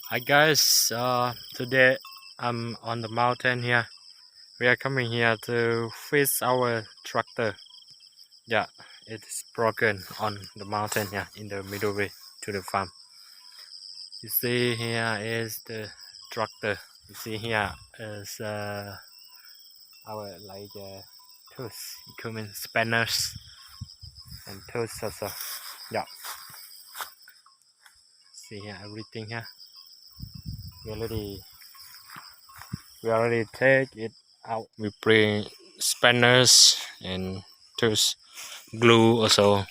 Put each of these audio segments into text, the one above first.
Hi guys, uh, today I'm on the mountain here. We are coming here to fix our tractor. Yeah, it's broken on the mountain here in the middle way to the farm. You see here is the tractor. You see here is uh, our like uh, tools, equipment, spanners and tools also. Yeah. See here, everything here. We already, we already take it out. We bring spanners and tools, glue also,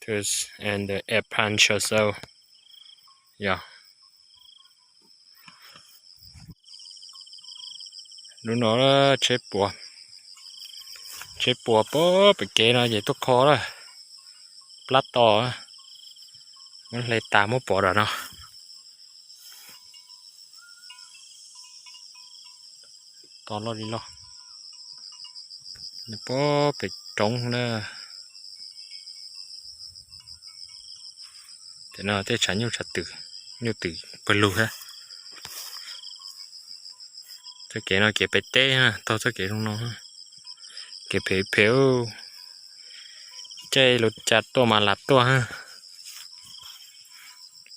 tools and the air punch also. Yeah. Lub no tsheb puas, tsheb puas pem kev no ces tuaj kho lawm. Plab to, muab hle tas muab pov rau no. To loj li loj. Nws pem roob na. Ces no tej tshav nyuj tshav twm, nyuj twm pawg lug thiab. Txoj kev no kev pem teb, taug txoj kev zoo no. Kev phem phem, caij lub cas tuaj mas lam tuaj.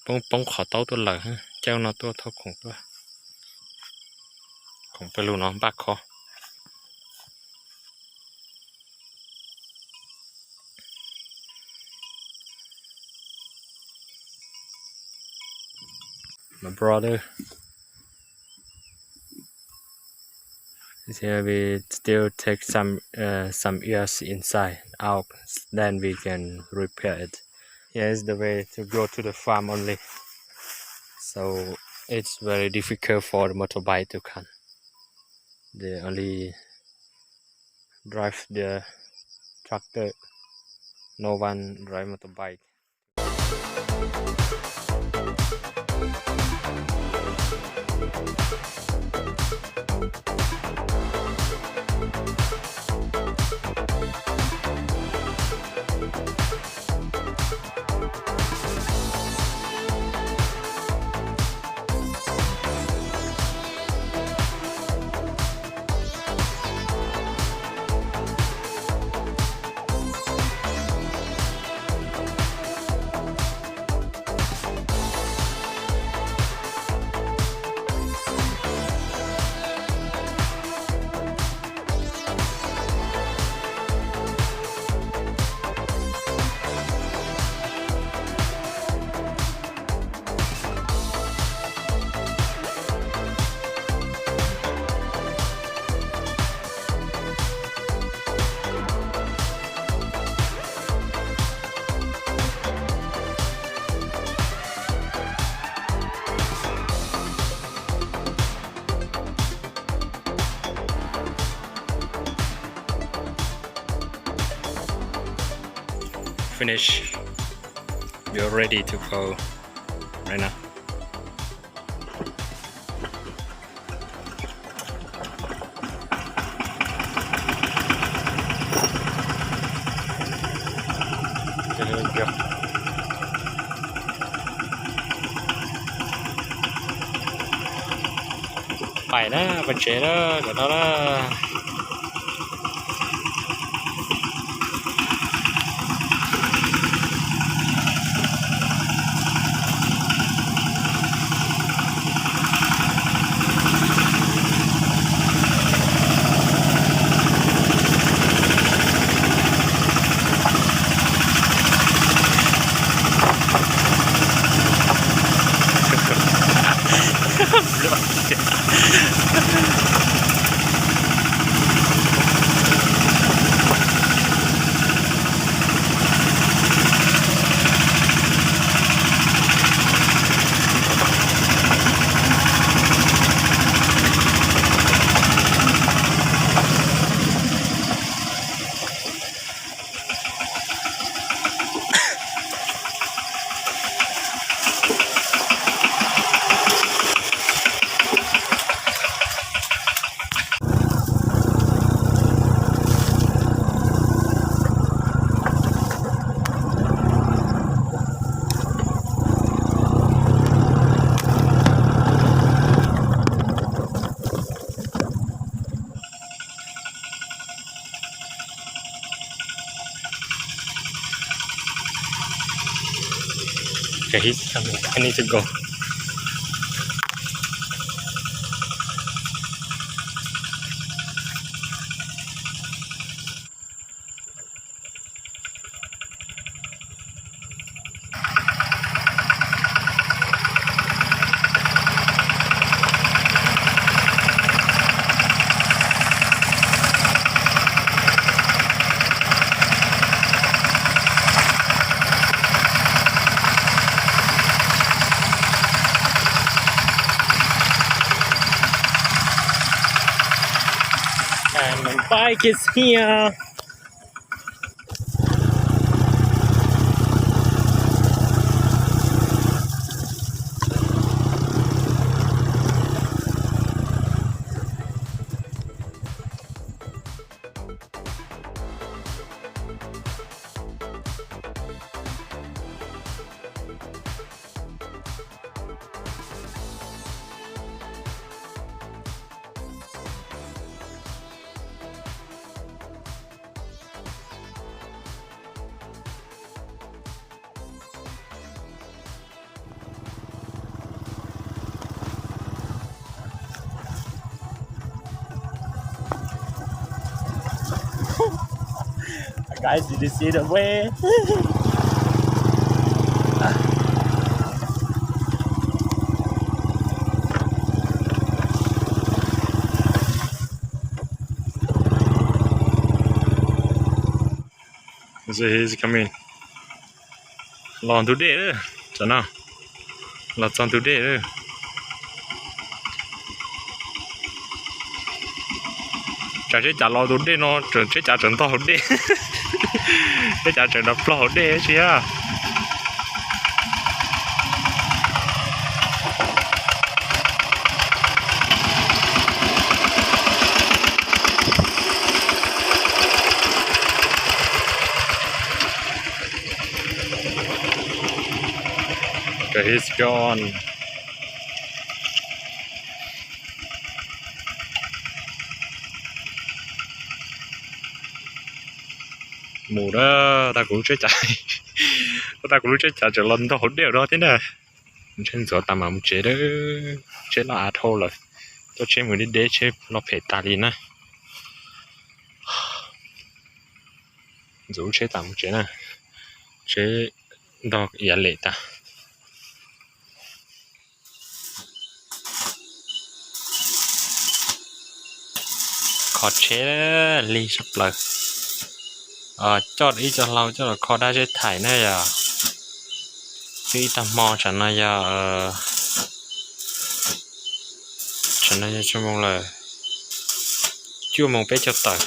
Poob poob qhov taub tuaj lawm, caij no tuaj thauj khoom tuaj. Khoom pawg lug no npaj kho. My brother. Here we still take some uh, some ears inside out, then we can repair it. Here is the way to go to the farm only. So it's very difficult for the motorbike to come. They only drive the tractor. No one drive motorbike. Finish. We are ready to go right now. Pais na, pais tsev na, kom no na. He's coming. I need to go. And my bike is here. Guys, did you see the wave? Los ntug dej, los txog ntug dej. Tsam tsheb cav los tus dej no, tsheb cav tseem ntog hauv dej, tsheb cav tseem nrov plaug hauv dej tsis yog. Okay, he's gone. Mus da, tag kuv lub tsheb cav, tag kuv lub tsheb cav tseem los ntog hauv dej ua dog thiab na. Tsheb ntxuav tas mam mus tsev da, tsheb loj av dhau lawm, coj tsheb mus deb deb tsheb loj phem tas li na. Ntxuav lub tsheb tas mus tsev na, tsheb ntog yav lem tas. Kho tsheb lig sab plaws. Coj ib co hlau coj los kho dab zeb thaim na yog. Twb ib tag hmo tsam no yog, tsam no yog tsawg moos lawm? Cuaj moos peb caug tawm,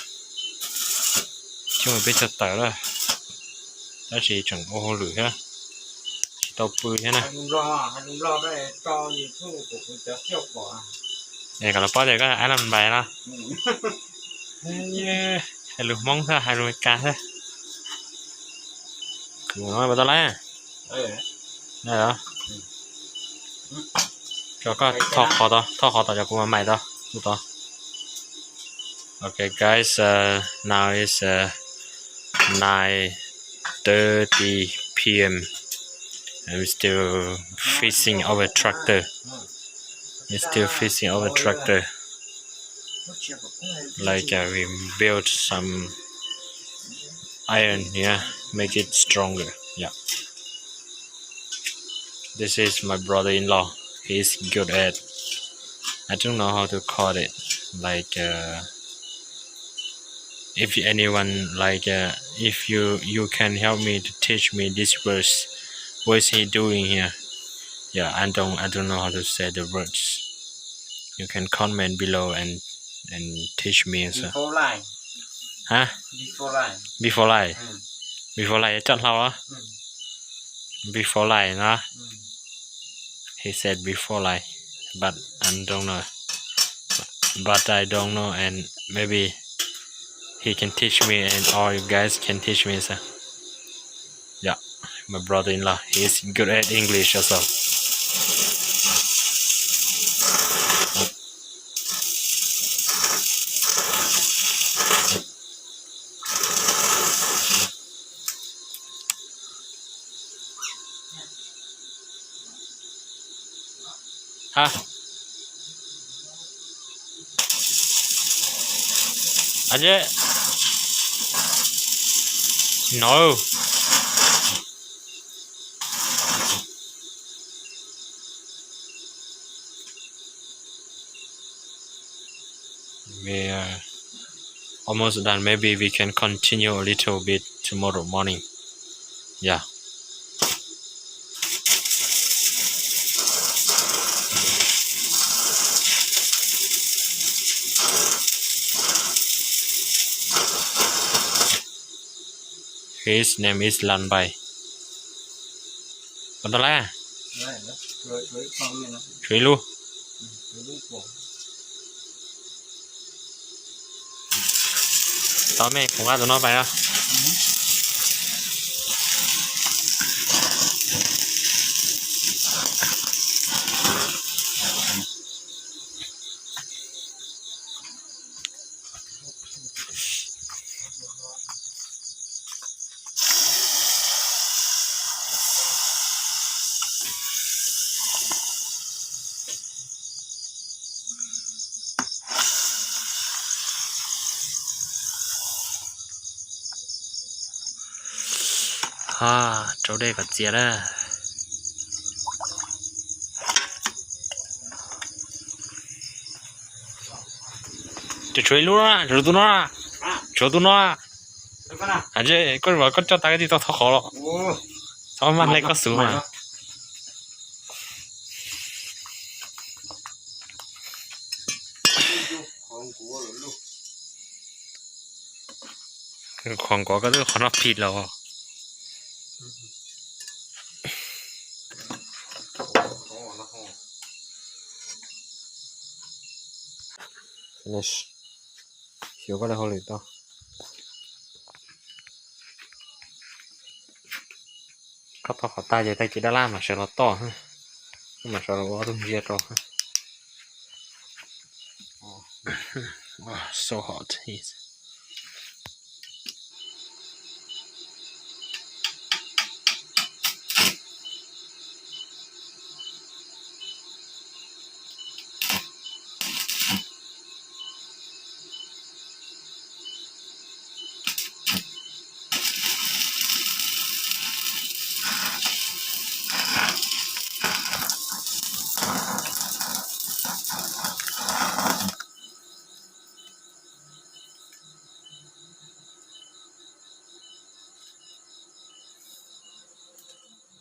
cuaj moos peb caug tawm lawm, tab sis tseem ua hauj lwm thiab, tsis tau pw thiab na. Es kom los paub tias koj hais lus Npais no, hais lus Hmoob thiab hais lus Meskas thiab. Kuv no pas tau lawm. Tso koj thauj qhov tod, thauj qhov tod cov kuv mam maim tod, tus tod. Okay, guys, uh, now is uh, nine thirty p m. I'm still fixing our tractor. It's still fixing our tractor. Like uh, we built some iron, yeah, make it stronger. Yeah. This is my brother-in-law. He's good at, I don't know how to call it. Like, uh, if anyone, like, uh, if you you can help me to teach me these words, what is he doing here? Yeah, I don't I don't know how to say the words. You can comment below and and teach me also. Before life. Hah? Before life. Before life. Before life coj hlau. Before life no. He said before life, but I don't know. But I don't know, and maybe he can teach me, and all you guys can teach me. So, yeah, my brother-in-law, he's good at English also. Ha. Aje. No. We are almost done. Maybe we can continue a little bit tomorrow morning. Yeah. His name is Lan Bai. Koj tau lawm? Tshuav ib lub. Tau me, kuv nqa tus no pais os. Ha, rau dej kom txias na. Ces tshuav ib lub na, tshuav tus no, tshuav tus no. Koj, koj coj tas koj tsis tau thov qhov los. Txhob maj hle koj xub mas. Qhov nkaus koj twb qhov no phim los. Finish. Xyuas koj li hauj lwm tau. Koj thov qhov tag ces tag kis dab laj mam sawv los toj, mam sawv los ua ob tug ntsia rau. So hot.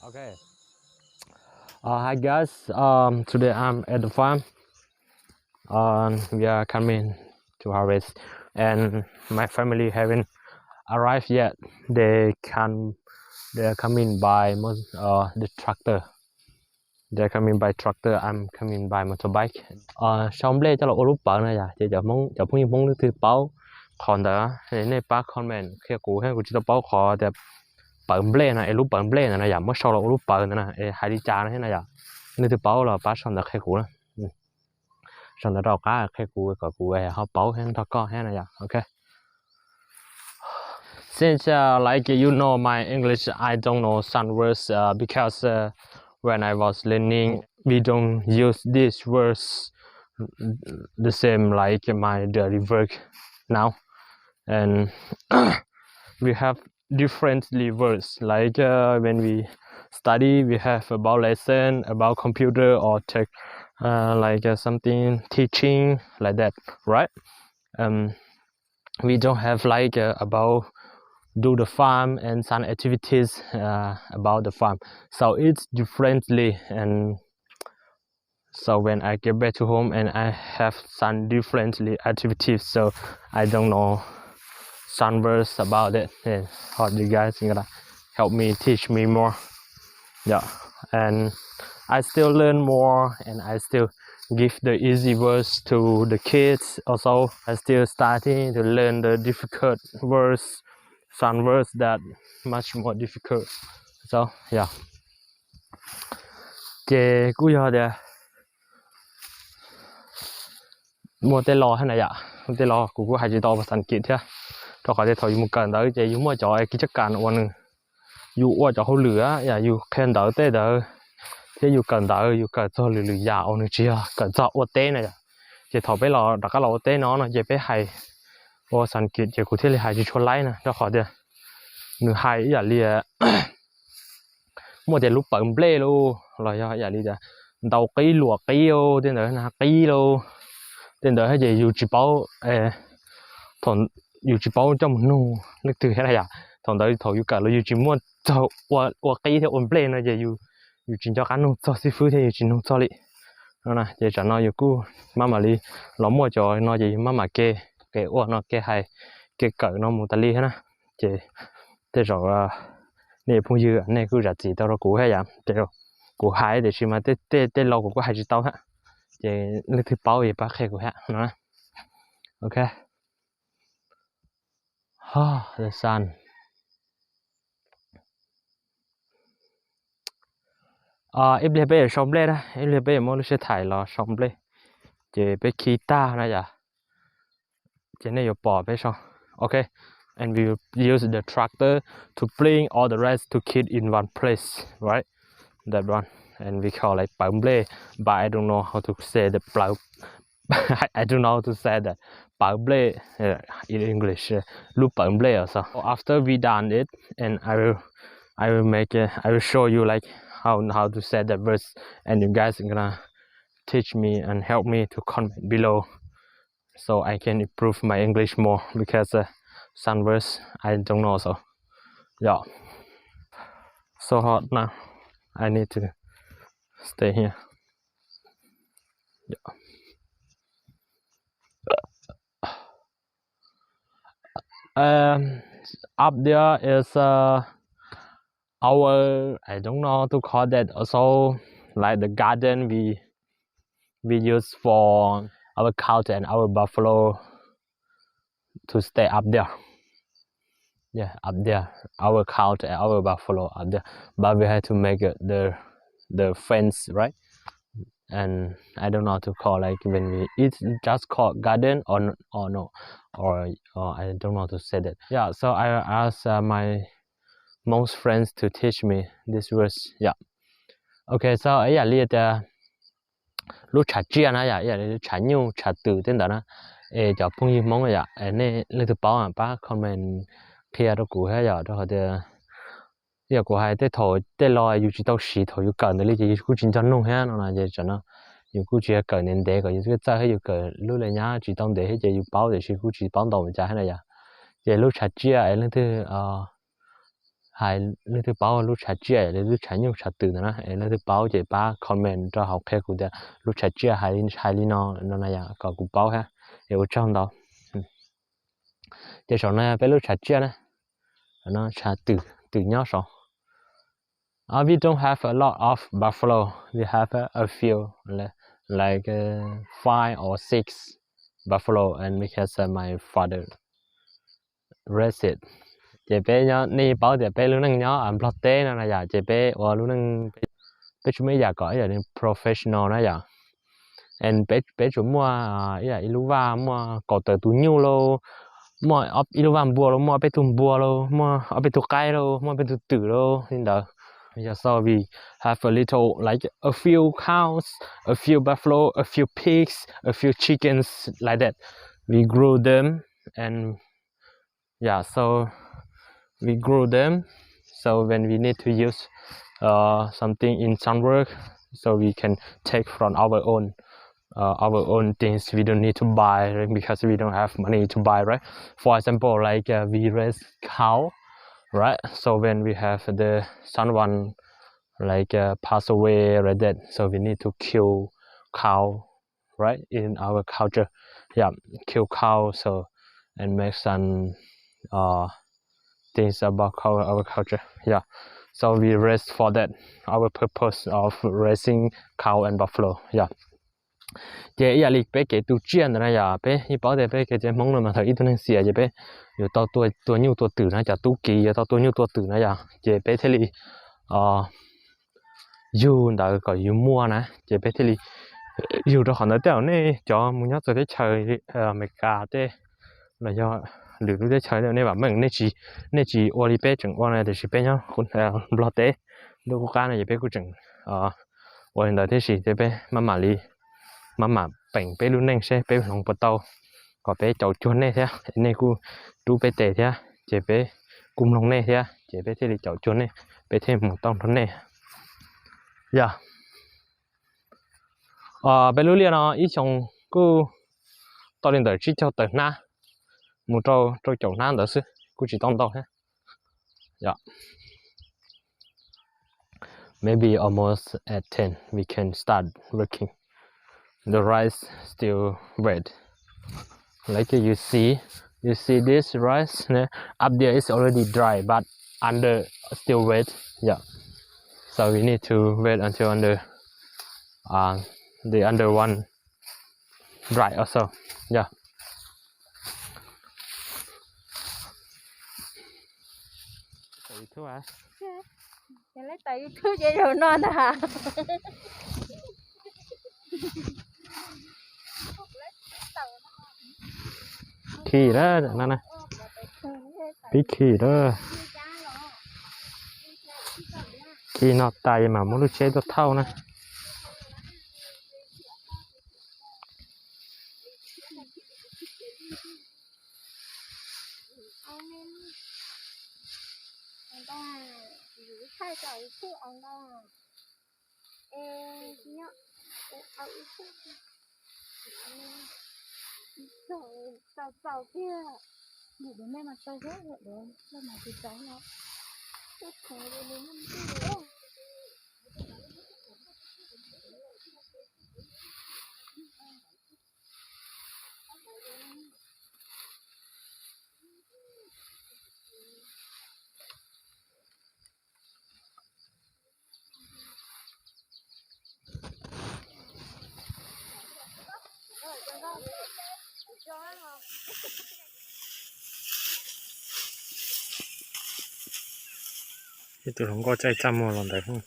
Okay. Uh, hi guys. Um, today I'm at the farm. Um, we are coming to harvest, and my family haven't arrived yet. They come. They are coming by mo- uh, the tractor. They are coming by tractor. I'm coming by motorbike. Uh, sau nplej coj los ua lub pawv no yom. Ces cov Hmoob, cov phooj ywg Hmoob leej twg paub qhov ntawd nej pab comment qhia kuv thiab, kuv tsis tau paub qhov tias pawv nplej no es lub pawv nplej ntawd no yom, muab sau los ua lub pawv ntawd no es hais li cas no thiab no yom. Leej twg paub los pab sau ntawv qhia kuv na. Sau ntawv rau qab qhia kuv kom kuv ho paub thiab nrog koj thiab no yom. Ok. Since uh, like you know my English, I don't know some words uh, because uh, when I was learning, we don't use these words the same like my daily work now. And we have differently words like uh, when we study, we have about lesson, about computer or tech, uh, like uh, something teaching like that, right? Um, we don't have like uh, about do the farm and some activities uh, about the farm. So it's differently, and so when I get back to home and I have some differently activities, so I don't know some words about it. And hope you guys gonna help me, teach me more. Yeah, and I still learn more, and I still give the easy words to the kids. Also, I still starting to learn the difficult words, some words that much more difficult. So yeah. Ces kuj yog tias muaj tej lo thiab na yom, tej lo kuv kuj hais tsis tau pas xas kis thiab, rau qhov tias thaum yus mus kawm ntawv ces yus muaj cov kis caj kas uas nws, yus ua cov hauj lwm, yus qhia ntawv tej ntawd, Thiab yus kawm ntawv yus kawm txog lwm lwm yam uas nws tsis yog kawm txog ua teb na yom. Ces thaum peb los rov qab los ua teb no no ces peb hais ua xas kis ces kuv thiaj li hais tsis tshua laib na, rau qhov tias nws hais ib yam li muaj tias lub pawv nplej lauj, los yog ib yam li tias ntaus qib luam qib, tej ntawd na, qib lauj, tej ntawd ces yus tsis paub, thaum yus tsis paub coj mus nug leej twg thiab na yom. Thaum ntawd thaum yus kawm los yus tsis muaj txog ua qib thiab ua nplej no ces yus tsis nco qab nug txog xib fwb thiab yus tsis nug txog li no na. Ces tsam no yus kuj maj mam li los muaj cov no ces yus maj mam ke, ke ua no ke hais, ke kawm no mus tas li thiab na. Ces tej zaum nej phooj ywg nej kuj zam txim tau rau kuv thiab yom, kuv hais tiam sis mas tej tej lo kuv kuj hais tsis tau thiab. Ces leej twg paub es pab qhia kuv thiab no. Ok. The sun. Ib pliag peb yuav sau nplej na, ib pliag peb yuav muab lub sij hawm los sau nplej. Ces peb khi tag na yom. Ces nej yuav pom peb sau. Ok. And we will use the tractor to bring all the rest to keep in one place, right? That one. And we call like pawv nplej, but I don't know how to say the pawv. I don't know how to say that pawv nplej in English. Lub pawv nplej also. After we done it, and I will, I will make it, I will show you like how how to say that words, and you guys are gonna teach me and help me to comment below so I can improve my English more because uh, some words I don't know. So yeah, so hot now. I need to stay here. Yeah. Um, up there is uh, our, I don't know how to call that. Also, like the garden we we use for our cow and our buffalo to stay up there. Yeah, up there. Our cow and our buffalo up there. But we have to make uh, the the fence, right? And I don't know how to call, like when we, it's just called garden or or no, or, or I don't know how to say that. Yeah, so I asked uh, my most friends to teach me this words. Yeah. Ok, so ib yam li tias lub tshav tsiaj na yom, ib yam li lub tshav nyuj tshav twm tej ntawd na. Es cov phooj ywg Hmoob yom, nej leej twg paub pab comment qhia rau kuv thiab yom, rau qhov tias yog kuv hais tej thaum tej lo yus tsis tau siv thaum yus kawm ntawd li ces yus kuj tsis nco nug thiab no na. Ces tsam no yus kuj tsis yog kawm ntev ntev kom yus thiaj txawj thiab, yus kawm lub li nyab tsis tau ntev thiab ces yus paub tiam sis kuj tsis paub ntau cas thiab na yom. Ces lub tshav tsiaj es leej twg hais, leej twg paub lub tshav tsiaj, lub tshav nyuj tshav twm ntawd na, es leej twg paub ces pab comment rau hauv qhia kuv tias lub tshav tsiaj hais li no no na yom, kom kuv paub thiab. Es ua tsaug ntau. Ces saum no peb lub tshav tsiaj na, no tshav twm, twm nyob saud. Uh, we don't have a lot of buffalo. We have a, a few, li- like uh, five or six buffalo, and because uh, my father raised it. Ces peb nyob, nej paub tias peb lub neej nyob Nplog teb no na yom, ces peb ua lub neej, peb tsuas muaj ib yam kom ib yam li professional na yom. And peb tsuas muaj ib yam ib lub vaj muaj kaum tawm tus nyuj lauj, muaj ib lub vaj npua lauj, muaj ob peb tug npua lauj, muaj ob peb tug qaib lauj, muaj ob peb tug twm lauj li ntawd. Yeah, so we have a little, like a few cows, a few buffalo, a few pigs, a few chickens like that. We grow them and yeah, so we grow them. So when we need to use uh, something in some work, so we can take from our own uh, our own things. We don't need to buy, right? Because we don't have money to buy, right? For example, like uh, we raise cow, right? So when we have the someone like uh, pass away or dead, so we need to kill cow, right? In our culture, yeah, kill cow, so and make some uh, things about our, our culture. Yeah. So we raise for that. Our purpose of raising cow and buffalo. Yeah. Ces ib yam li peb kev tu tsiaj ntawd na yom, peb yeej paub tias peb kev txiv Hmoob no mas thaum ib tug neeg xiam ces peb yuav tau tua nyuj tua twm na, cov tub ki yuav tau tua nyuj tua twm na yom, ces peb thiaj li yug ntawd kom yus muaj na, ces peb thiaj li yug. Rau qhov ntawd tej zaum nej cov mus nyob txawv teb chaws Amelikas tej los yog lwm lub teb chaws nej vam meej, nej tsis ua li peb tseem ua na, tiam sis peb nyob Nplog teb ntuj qub qab no ces peb kuj tseem ua li ntawd tib si ces peb maj mam li, maj mam peem peb lub neej seb peb hloov puas tau, kom peb caum cuag nej thiab, nej kuj rub peb tes thiab ces peb kuj mloog nej thiab ces peb thiaj li caum cuag nej, peb thiaj mus tau nrog nej. Yog peb lub liaj no ib xyoo kuj tau li ntawm tsib caug tawm hnab mus rau rau caum hnab ntawd xwb, kuj tsis tau ntau thiab. Maybe almost at ten we can start working. The rice still wet. Like you see, you see this rice, up there is already dry, but under still wet. Yeah. So we need to wait until under, uh, the under one dry also. Yeah. Ces lawv tawm YouTube ces zaum no ntag. Khi lawm no, pib khi lawm. Khi no tas mam muab lub tsheb tuaj thauj na. Txaus txaus tiag. Nim no nej mas txaus thiab, lawm mas tsis txaus no. Ib tug hluas nkauj caij txaj muag los ntawd.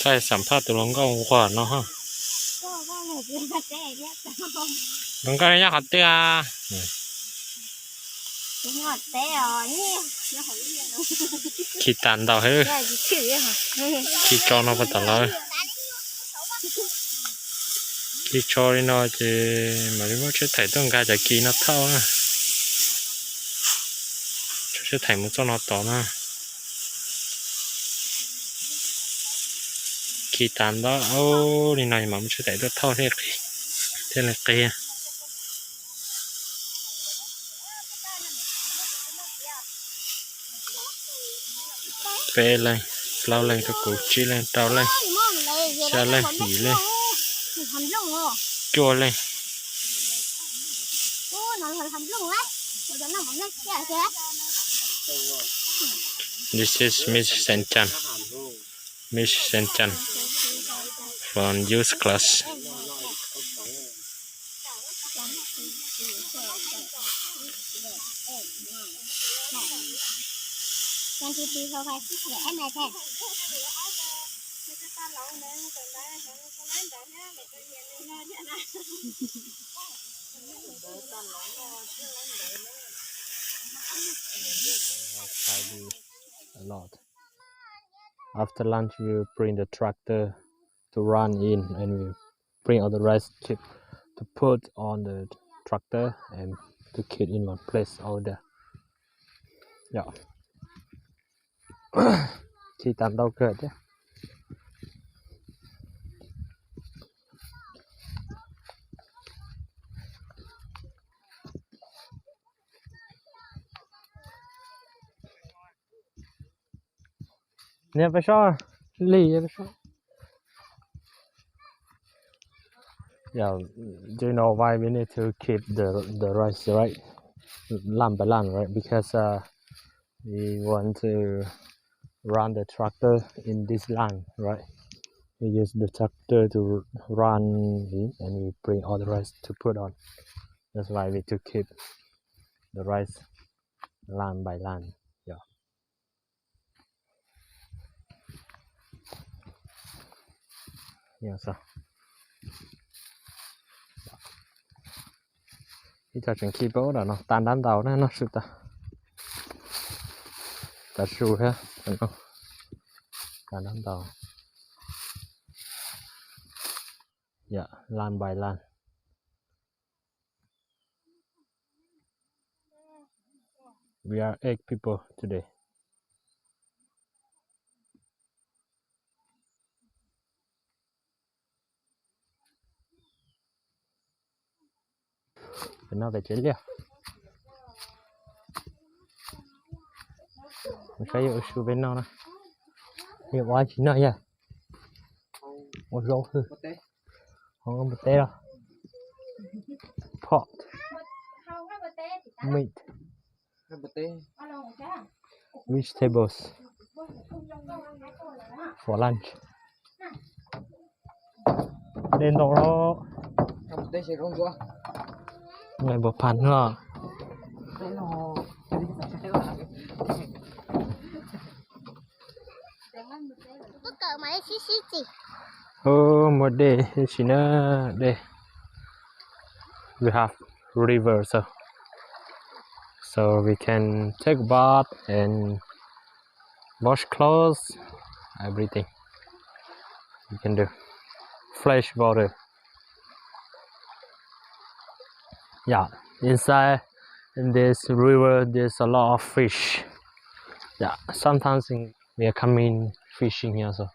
Thaij xam phaj tus hluas nkauj nquag no. Hluas nkauj nyob qhov twg? Khi tas ntau heev. Khi tso no puas tau lawm? Khi tso li no ces mam li muab tsheb thaim tuaj nkag cov khi no thauj na. Tsheb thaim mus txoj no tod na. Khi tas ntau li no mam muab tsheb thaim tuaj thauj thiaj li qia. Peb leeg, plaub leeg rau kuv, tsib leeg, rau leej, xya leej, yim leej, cuaj leej. This is Miss Sen Chan. Miss Sen Chan from youth class. A lot. After lunch, we will bring the tractor to run in and we bring all the rice chip to put on the tractor and to keep in one place over there. Khi tau ntau kawg thiab. Niag peb soj, lig peb soj. Yeah, do you know why we need to keep the the rice, right? Line by line, right? Because uh, we want to run the tractor in this line, right? We use the tractor to run it and we bring all the rice to put on. That's why we need to keep the rice line by line. Yeah. Ib co tseem khi pab ub no tas ntab ntaus na, noj su tas. Tas su thiab, tas ntab ntaus. Yeah, line by line. We are eight people today. Peb noj peb tsev liaj. Saib yog ua su peb noj na. Yog ua tsis noj yog ua zaub xwb. Hau nqaij npua teb los. Pork. Meat. Vegetables for lunch. Dej ntau lawm. Nqaij npua phaj no. Muaj dej ib si na, dej. We have river, so so we can take bath and wash clothes, everything we can do. Fresh water. Yeah, inside in this river, there's a lot of fish. Yeah, sometimes we are coming fishing here, so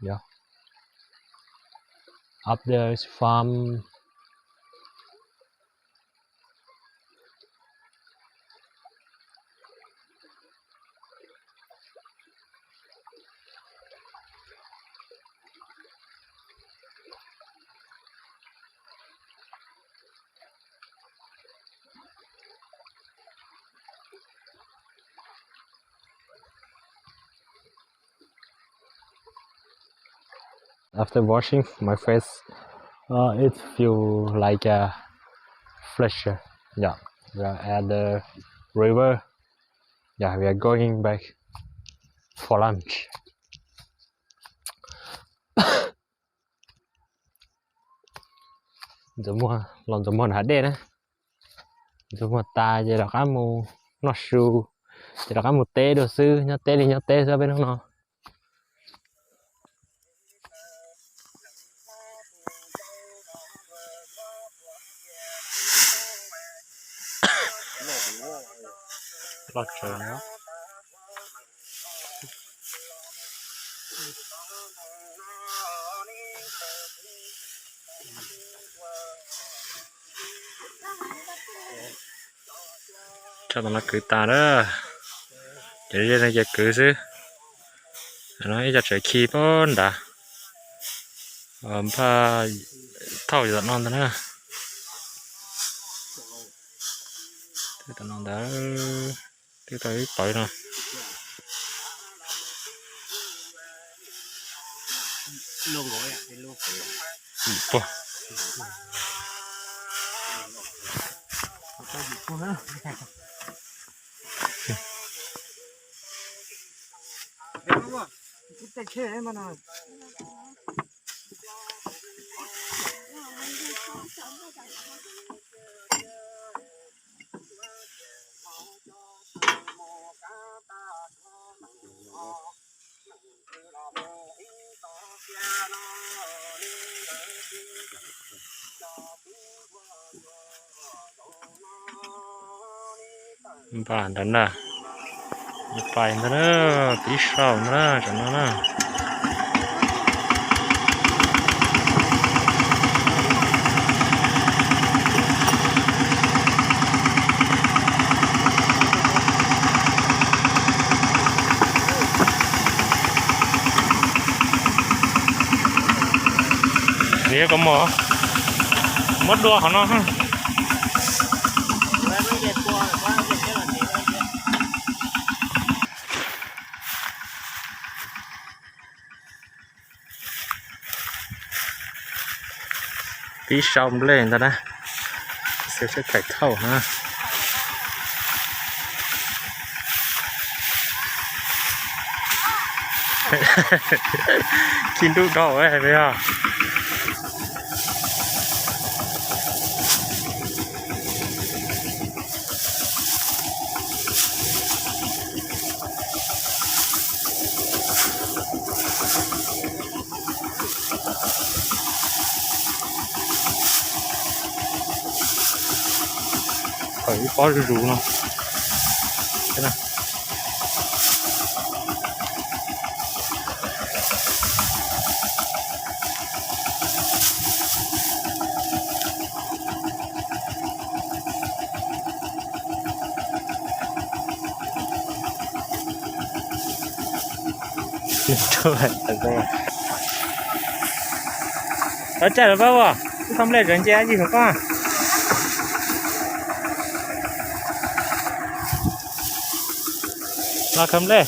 yeah. Up there is farm. After washing my face, uh, it feel like a fresher. Yeah, we are at the river. Yeah, we are going back for lunch. Ntxuav muag, los ntxuav muag nram dej na. Ntxuav muag tas ces rov qab mus noj su, ces rov qab mus teb dua xwb, nyob teb li nyob teb xwb peb hnub no. Los tsev no. Tso tom no kwv tas na. Ces zej no ces kwv xwb. No ib co tseem khi pab nrad. Npaj thauj tom no ntag na. Tom no ntag. Twb tau ib pawg no. Npaj ntawd na, pais ntawd na, pib sau ntawd na, tsam no na. Niam koj mos, muab dua qhov no. Pib sau nplej ntag na, xav seb thaiv thauj na. Khi ntuj do yog. Thaiv ib pob zuj zus no. Lawv caij lawv pab as, wb khaws nplej tseem nce yig hauv koj. Los khaws nplej.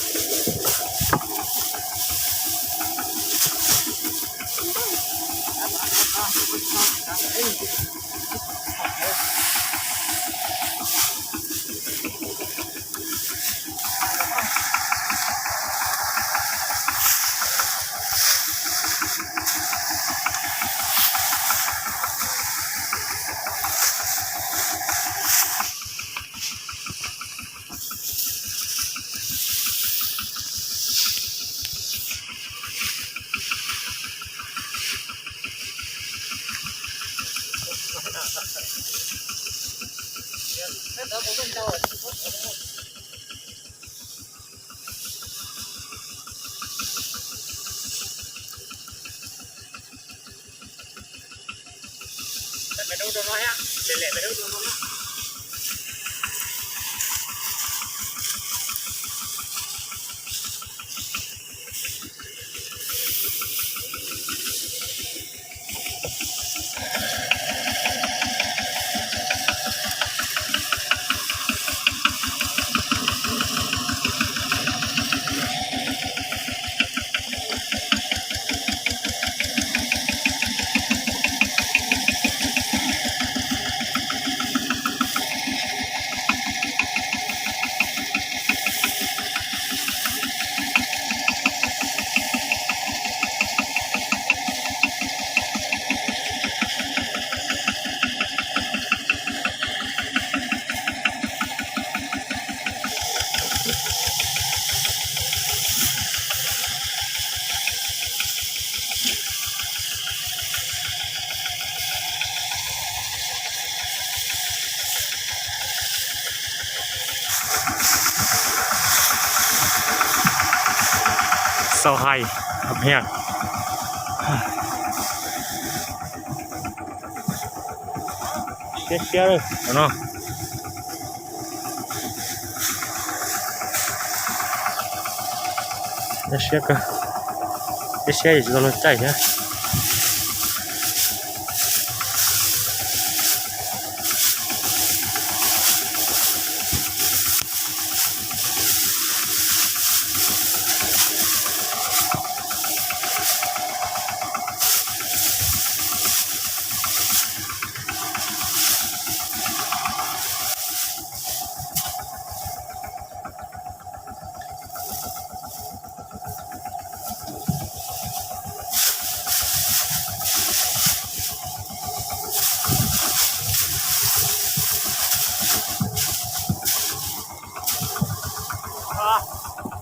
Xaus hais, hia. Siab siab no. Siab kawg, siab siab yus tsis tau luag caij thiab.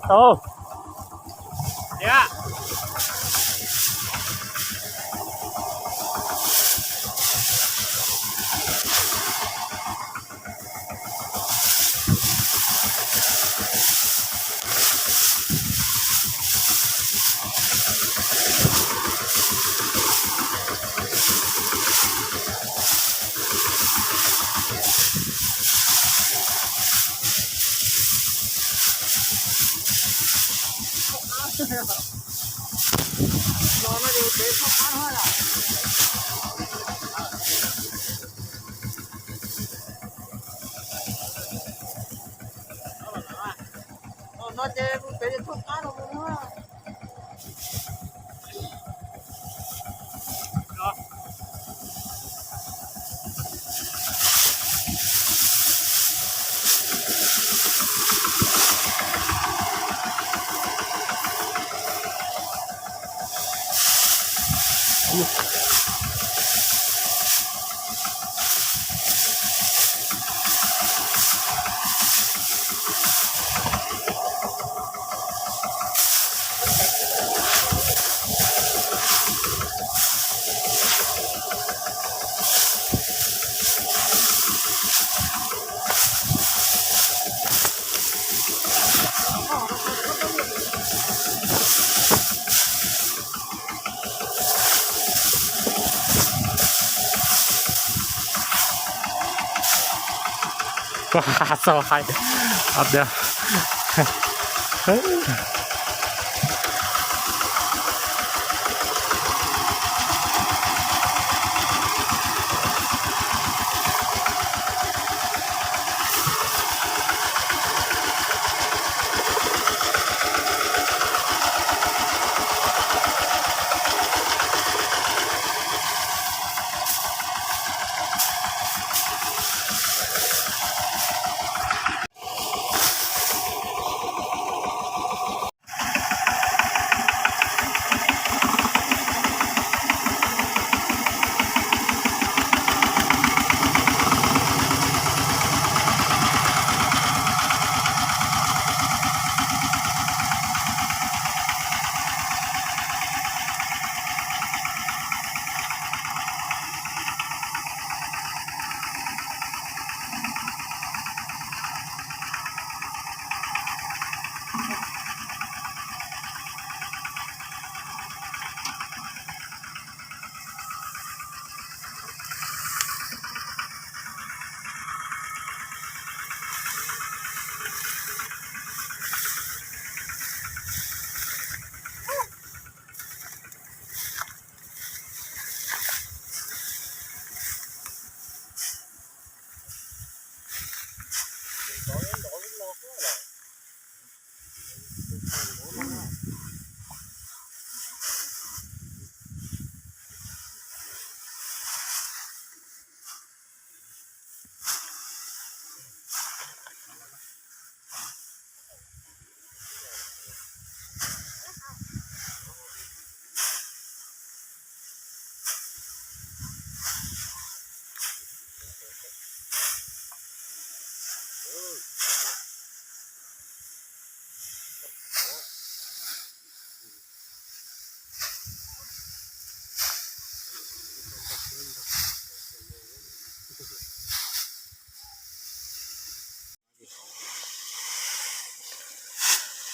Tau. Koj xa hais,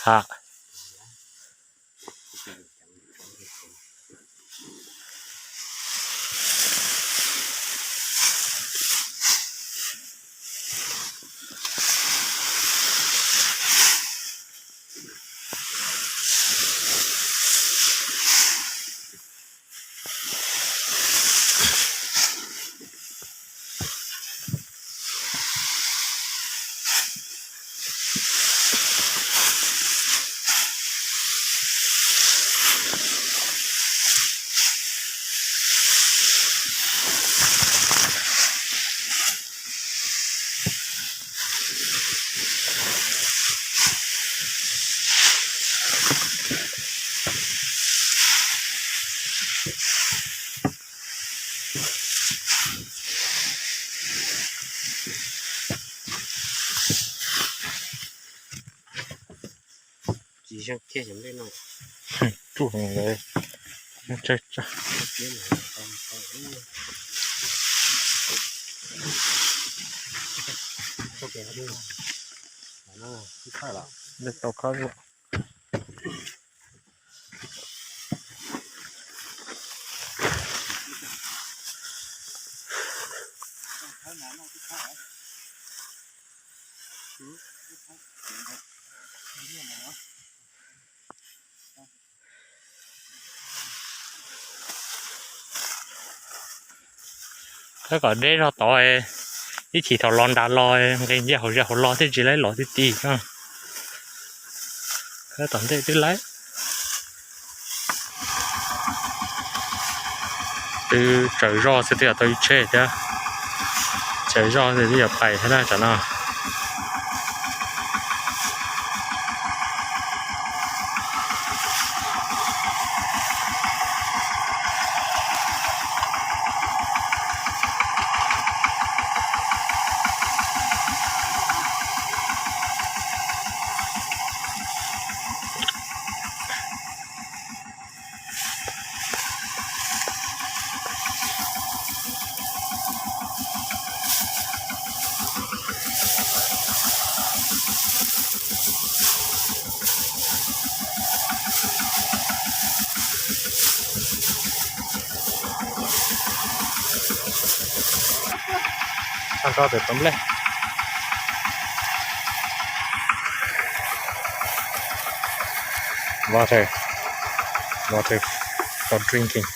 Ha. Tsis zeeg kiag cov nplej no. Tsuj ntawd. Tau khawb. Khawb kom deb zog tod, ib chim thaum los nram los nqis ncaj hauv zej hauv los thiaj tsis laib los ti ti no. Tom ntej twb lawm. Twb tsaws zoj xwb twb yog tau ib tsheb thiab. Tsaws zoj xwb twb yog pais thiab na tsam no. Tso rau pem tauv nplej. Water, water for drinking.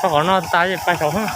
Txhob qhov no tas pais saud na.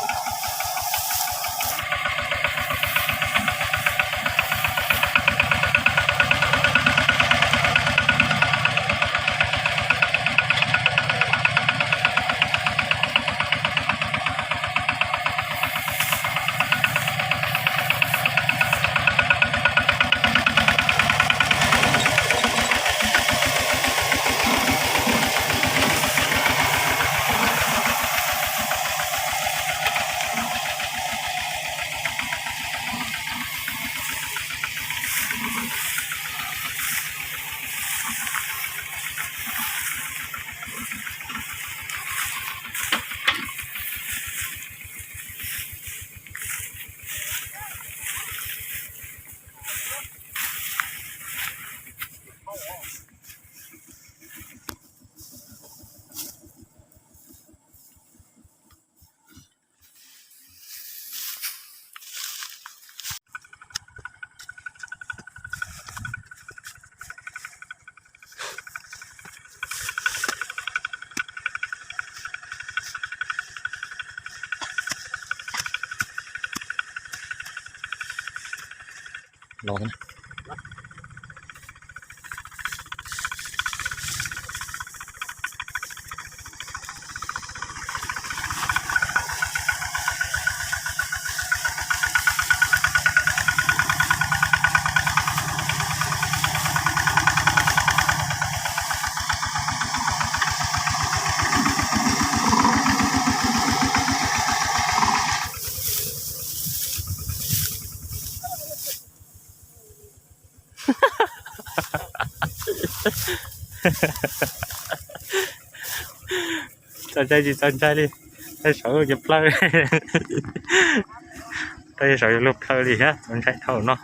Los Txaus ntshai tsis txaus ntshai li, tau saum yuav plhaw, tau saum yuav luag plhaw li thiab, txaus ntshai dhau no.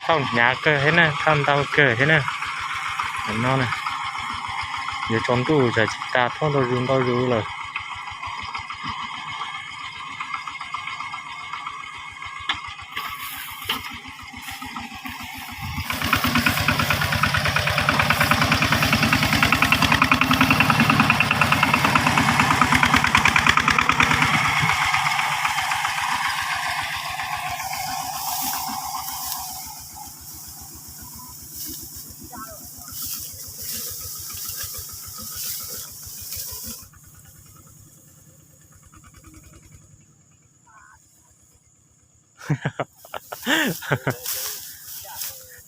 Thauj hnyav kawg thiab na, thauj ntau kawg thiab na. No yuav tsaus ntuj tsam tsis tas thauj ntau zus ntau zus lawm.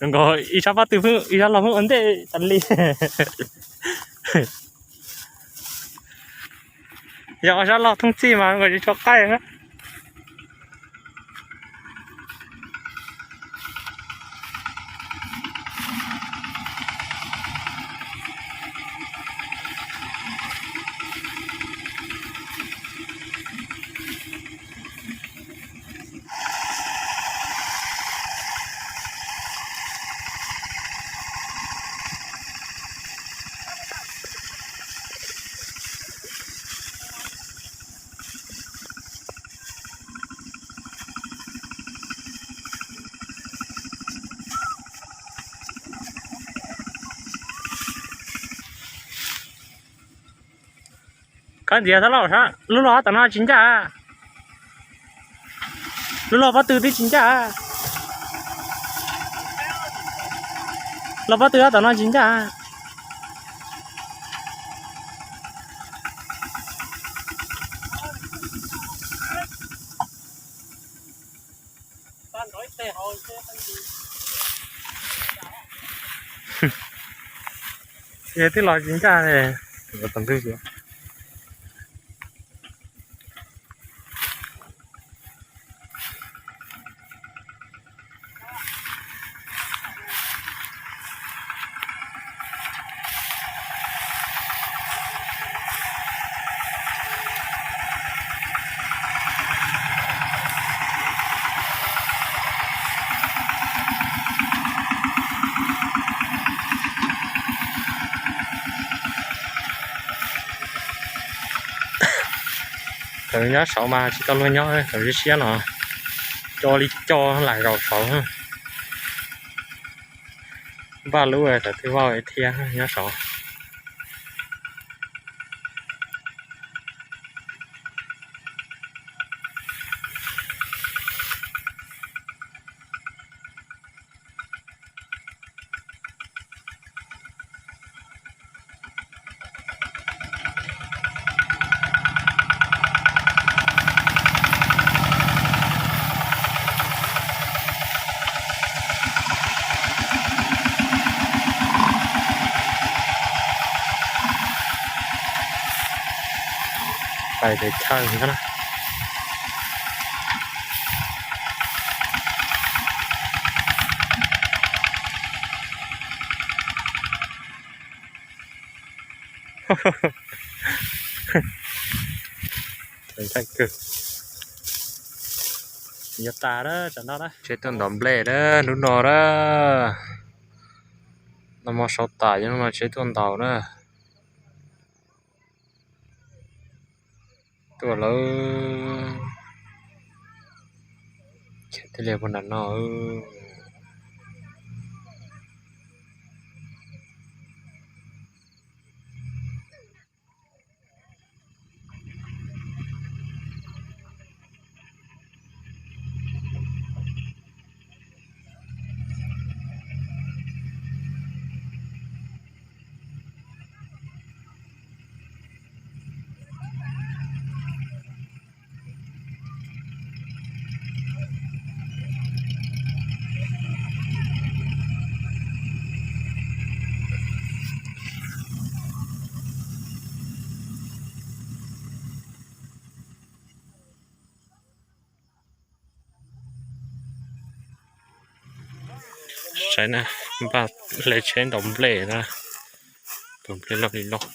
Nkaus ib sab pob tw, ib sab los pheej ua ntej tas li. Yog ob sab los thooj txij mas nkaus tsis tshua qaij na. Koj ntxiv thab lauj, lub log tom no tsis ncaj. Lub log pob tw twb tsis ncaj. Log pob tw tom no tsis ncaj. Yog twb los tsis ncaj li. Thaum nyob saud mas tsis tau luag nyob, thaum siab siab no co li co lam zaum saud. Npaj lub thaum twg vau thiab nyob saud. Pais pem chaw na. Ntxhais kawg. Yuav tas na, tsam no na. Tsheb tuaj ntaus nplej na, hnub no na. Nag hmo saud tas, hnub no tsheb tuaj ntaus na. Tuaj lawm. Thiaj li puag nram no. Saib na, npaj hle tsheb ntaus nplej na, tus nplej loj li loj.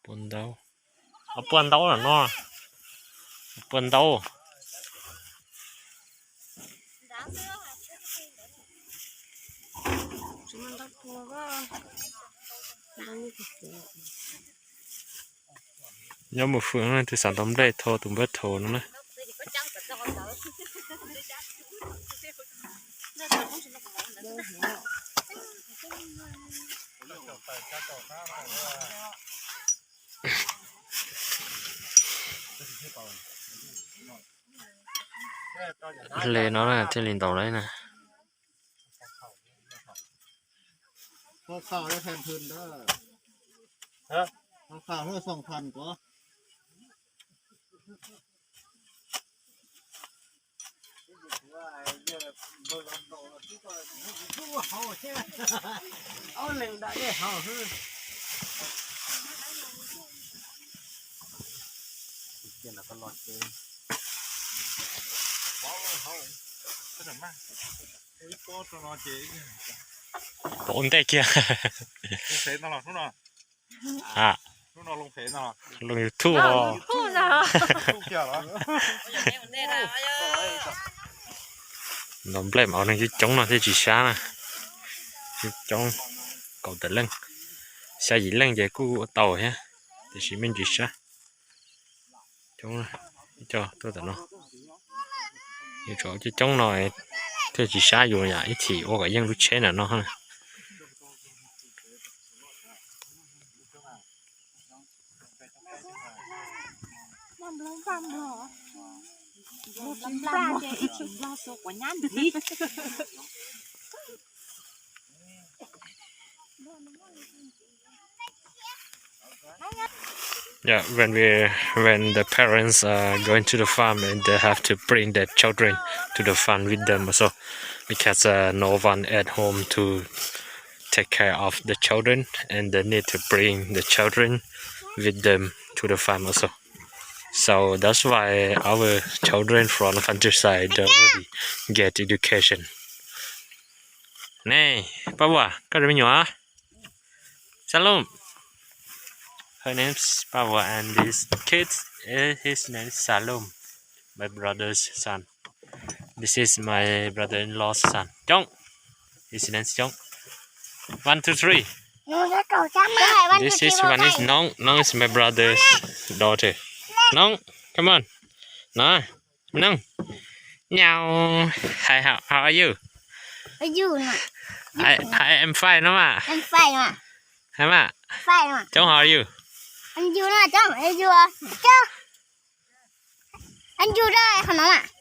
Pua ntaub, pua ntaub no, pua ntaub. Nyob mus fwm no tus xav ntaus nplej thau tus npawb thau no na. Hle no thiaj li ntaus lawm na. Pom ntej kiag. Lub YouTube os. Ntaus nplej mas neeg coob coob no thiaj tsis sab na. Coob coob, kaum tawm leej, xya yim leej ces kuj ua tau thiab, tiam sis me ntsis sab. Coob, ib co tuaj tom no. Yuav tsum coob coob no thiaj tsis sab yus yom, ib chim ua kom yeej lub tsheb ntawm no. Yeah, when we when the parents are going to the farm and they have to bring their children to the farm with them also, because uh, no one at home to take care of the children, and they need to bring the children with them to the farm also. So that's why our children from the countryside don't really get education. Nè, Paj Vuas, koj yog me nyuam? Salom. Her name's Paj Vuas and this kid, eh, his name is Salom, my brother's son. This is my brother-in-law's son. Coob. His name is Coob. One, two, three. This is one is Noong. Noong is my brother's daughter. Noong, come on. No, Noong. Meow. Hi, how, how are you? I, I am fine, no ma. Hi ma. Coob, how are you?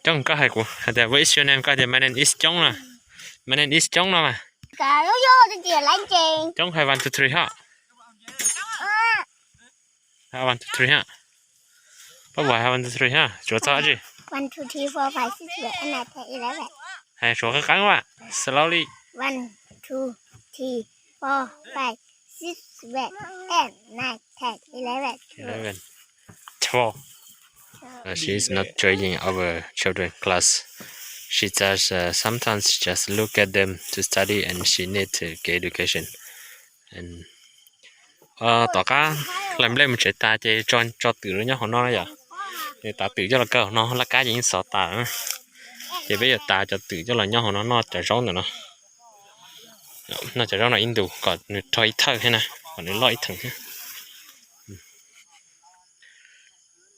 Coob, koj hais kuv hais tias what is your name, koj hais tias my name is Coob no. My name is Coob no ma. Coob hais one, two, three ho. One, two, three ho. Paj Vuas hais one, two, three ho, tsuav txog dab tsi? Hais suav qeeb qeeb mas, slowly. Eleven, twelve. Uh, she is not joining our children class. She just uh, sometimes just look at them to study, and she need to get education. And, uh, tom qab hlais nplej mus tsev tas ces tso, tso twm los nyob hauv no na yom. Nws tav twm coj los kaw hauv no, laj kab ces yeej xov tas. Ces peb yuav tav cov twm coj los nyob hauv no noj cov zaub ntawm no. Noj cov zaub no ib ntus kom nws rog ib thawj thiab na, kom nws loj ib theem thiab.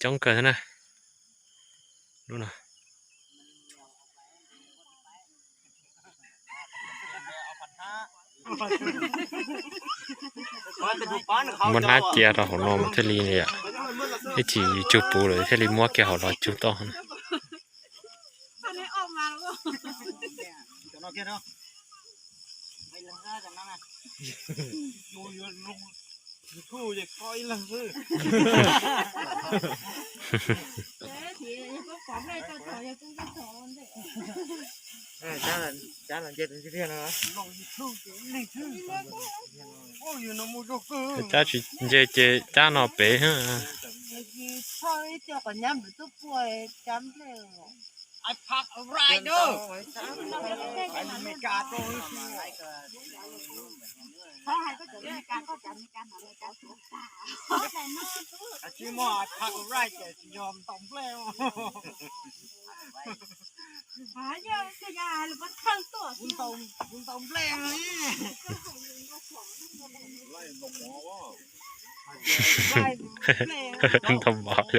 Coob kawg thiab na. Lub no. Muab hnab cia rau hauv no mas thiaj li yom. Ib chim yus cug puv lawm thiaj li muab kiag hauv los cug toj na. Cab tsis nce ces cab no pem. Ntau mov.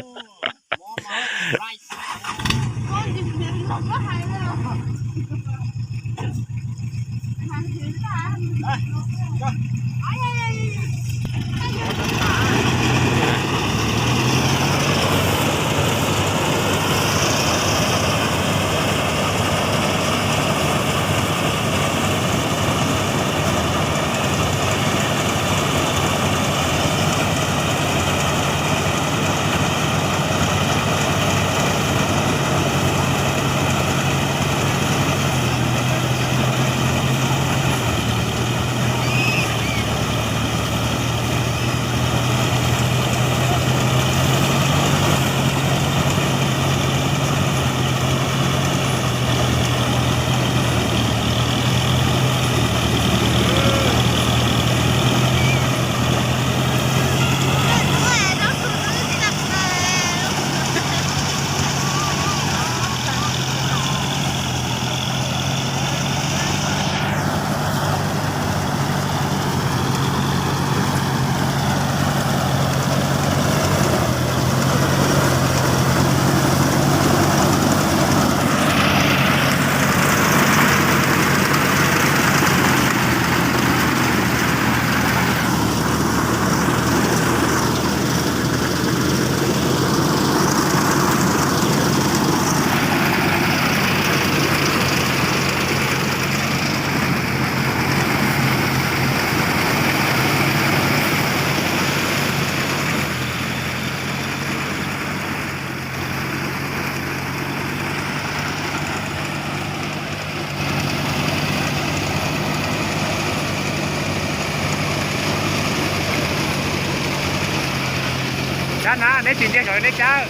Na, neb tsis ntsia saum neb cab,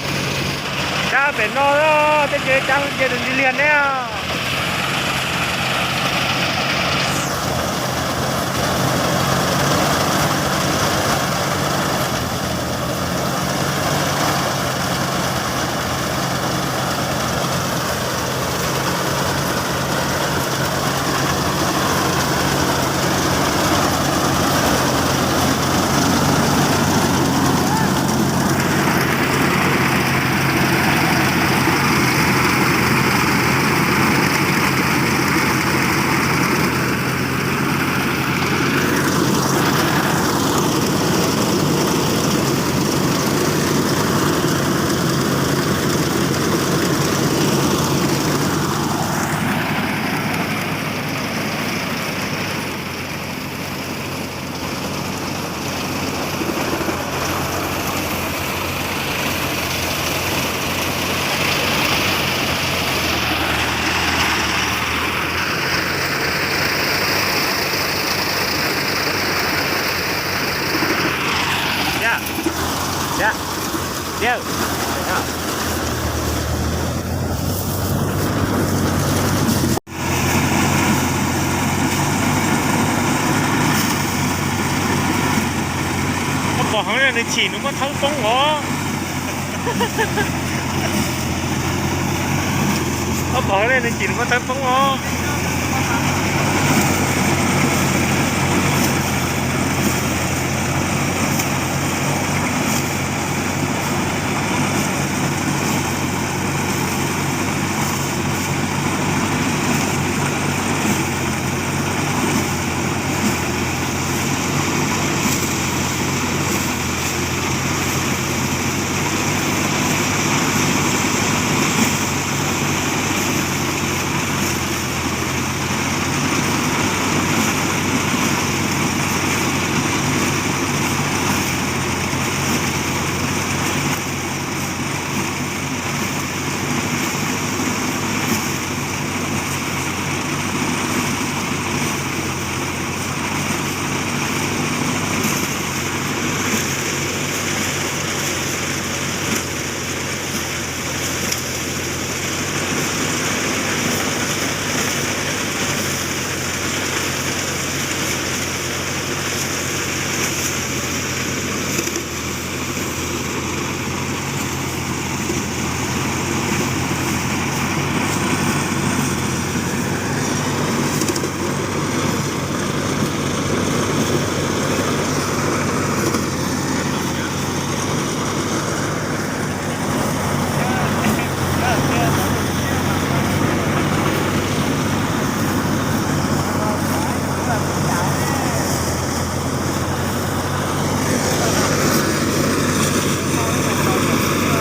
cab pem no, tej tsev cab ntsia tus ntsis liag neb. Koj pom heev li, nws chim nws muab thawb poob os. Koj pom heev li, nws chim nws muab thawb poob os.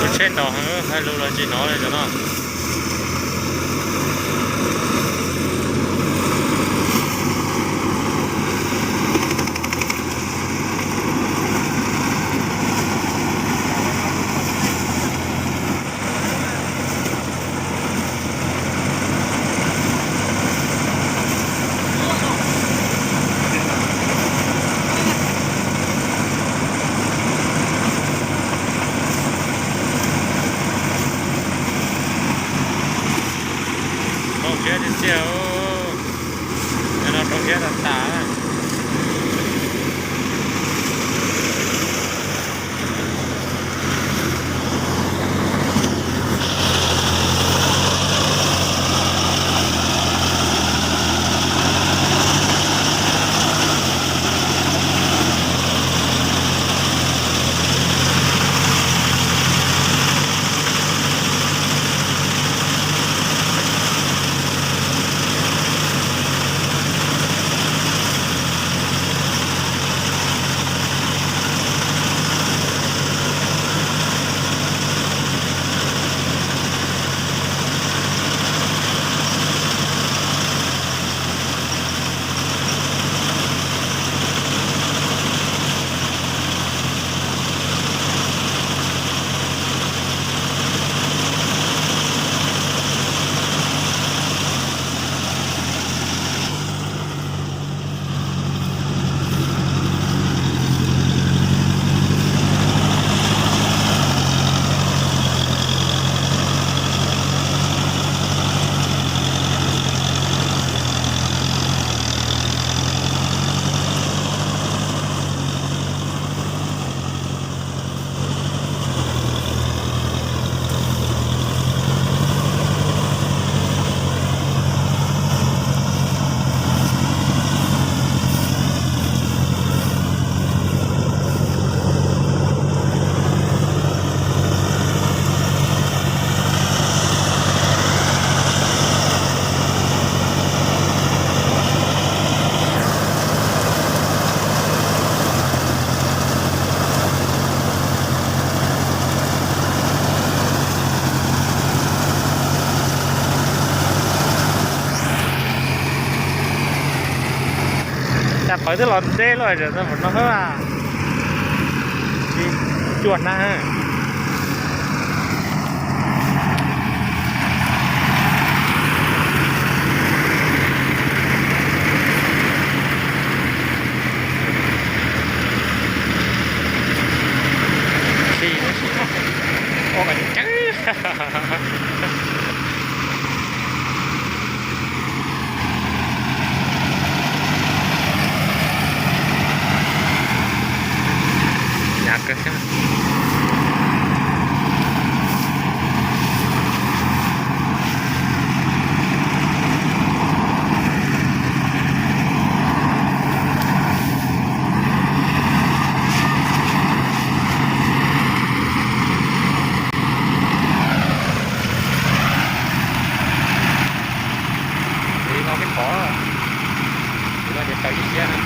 Tus tsheb ntaus heev, hais lus los tsis hnov li cov no. Rau siab tiag tiag, no rau siab tas tas. Qhov twb los ntev lawm, tam sim no hab, tsis cuag na. Hnyav kawg thiab. Li no peb pom, li no ces tawm ib siab na.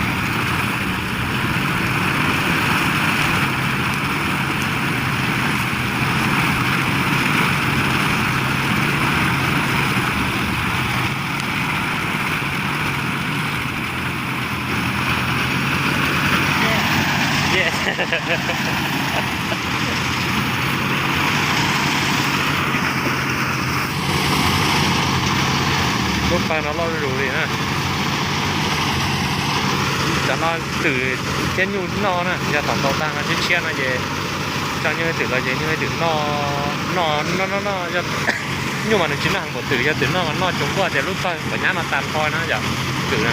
Lub pawg no loj zuj zus li na. Cov no twm thiab nyuj noj na, yog tom ntau tag no tshiab tshiab no ces tso nyuj twm los ces nyuj twm noj, noj noj noj noj. Nyuj mas nws tsis noj heev npaum twm, yog twm noj mas noj tsuas nkuaj tias lub pawg kom nyab no tas nrho na yom, twm na.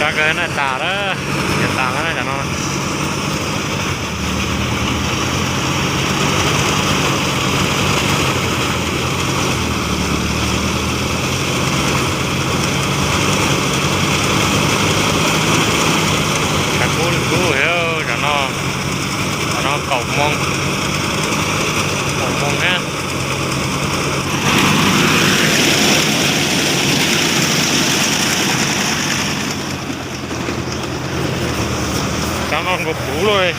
Sab kawg na, tas lawm, tas lawm na cov no. Tshav kub li kub, cov no, cov no kaum moos, kaum moos na. Cov no nkaus puv lawm.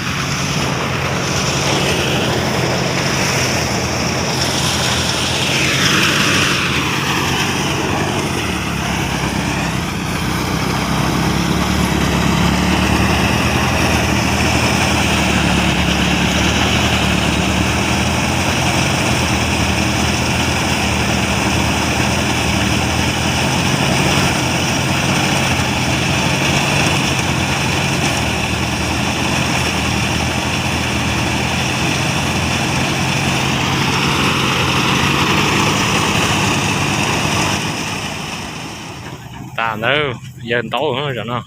Aw, yawg ntaub zaum no.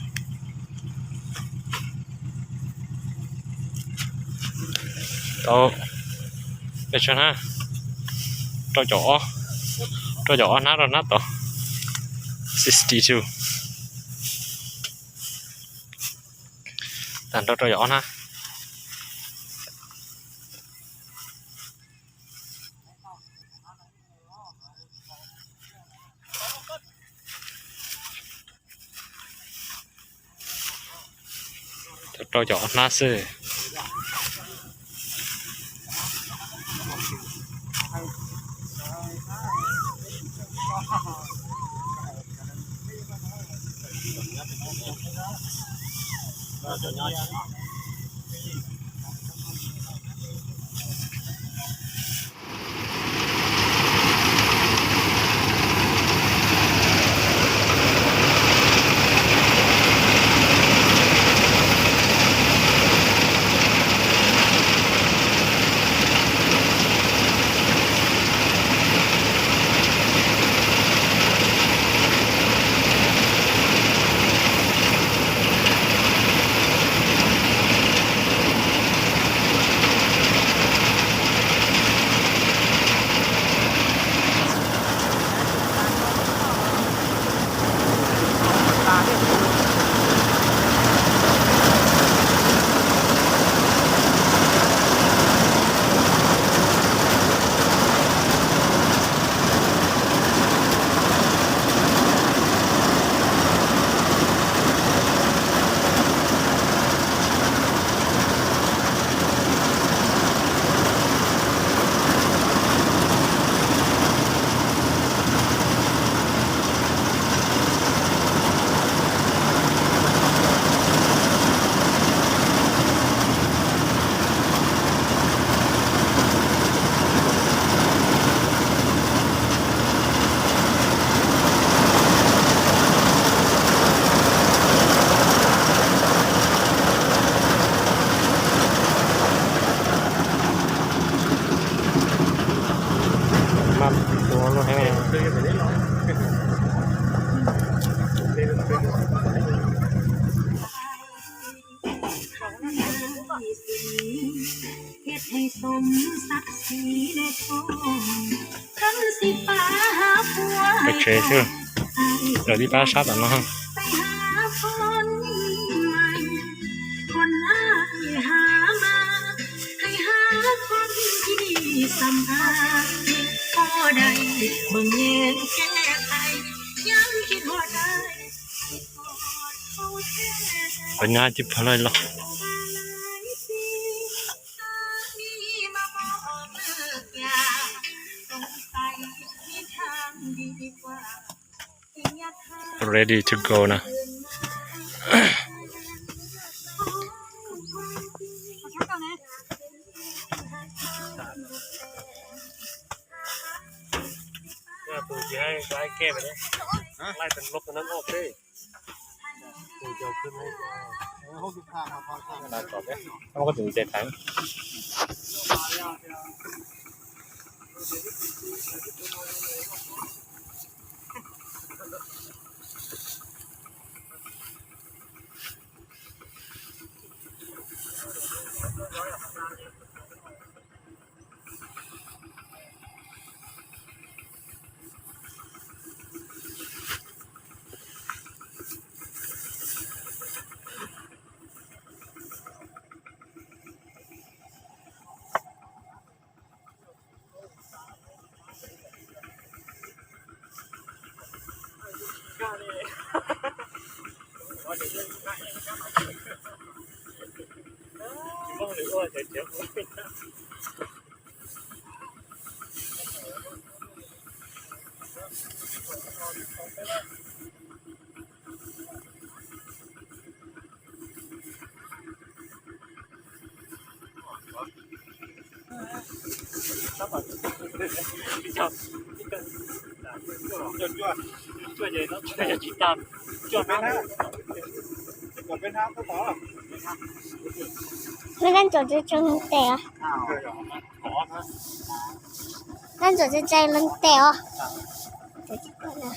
Tau, peb tshuab hnab rau caum ob, rau caum ob hnab rau hnab tod. Sixty two. Tag nrho rau caum ob hnab. Rau caum ob hnab xwb. Peb tsev xwb, lawv tib pab sab tom no. Pab nyab cib pawg lawm los. Ready to go na. Leej ntxawm tsis tseem leej tes os. Leej ntxawm tsis tseem leej tes os. Cov tsis pom na.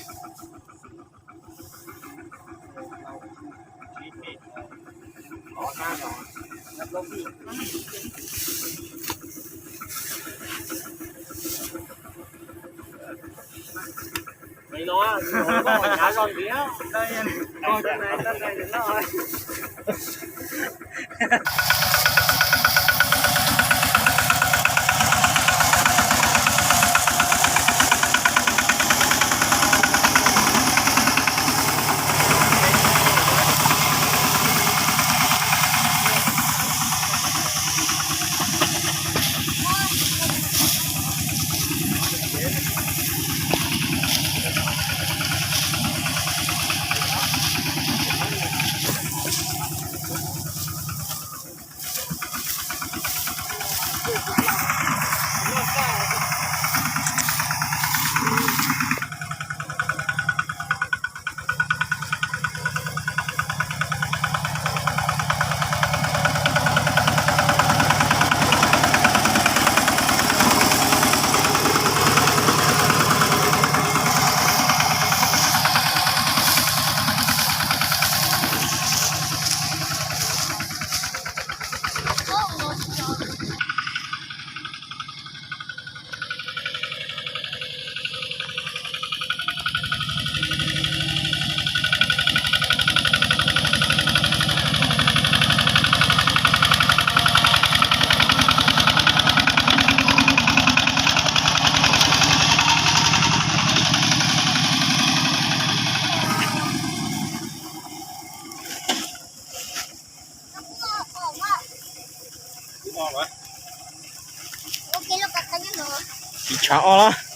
Ib tshav ob lawm.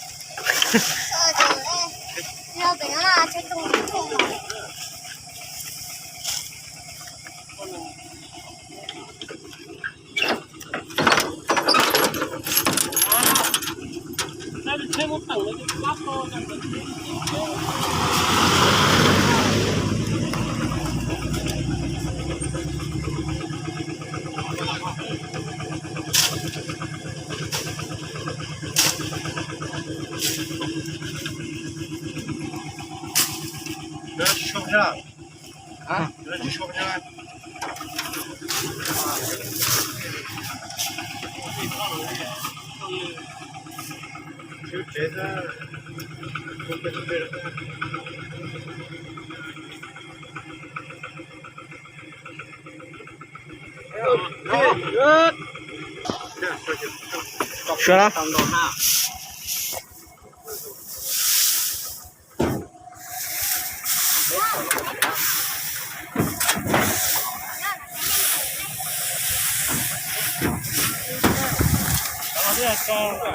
Sawv daws.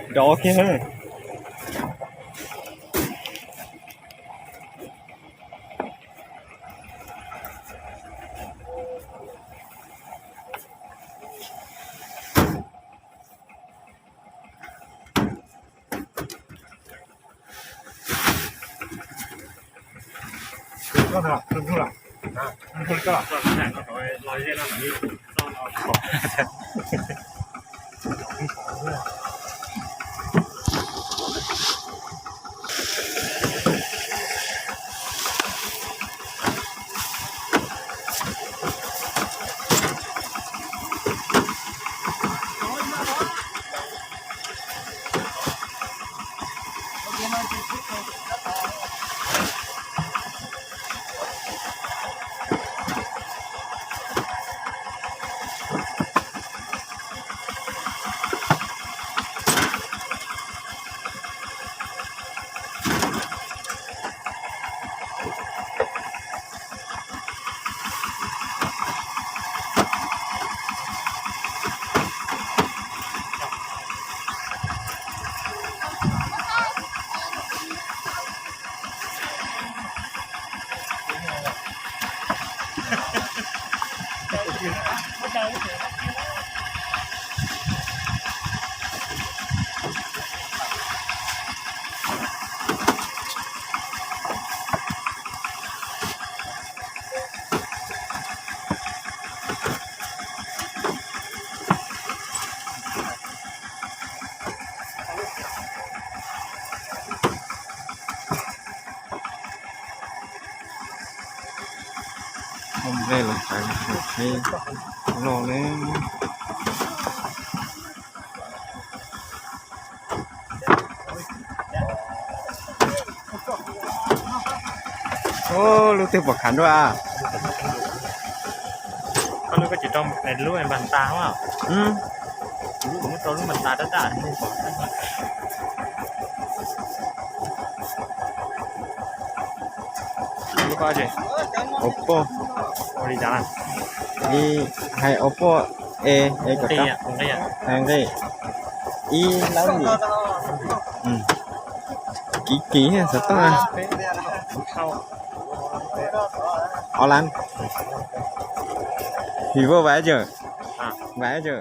Nrov kiag. Los ne. Lub twg pom khav dua? Koj lub koj tsis rau lub npas tas. Lub kuv muab rau lub npas tas dab dab. Oppo. Ua li cas? Hais Oppo E, E kaum rau. Nqi ib lab li. Kiv kiv xov tooj. Ob lab. Vivo vài triệu? Vài triệu.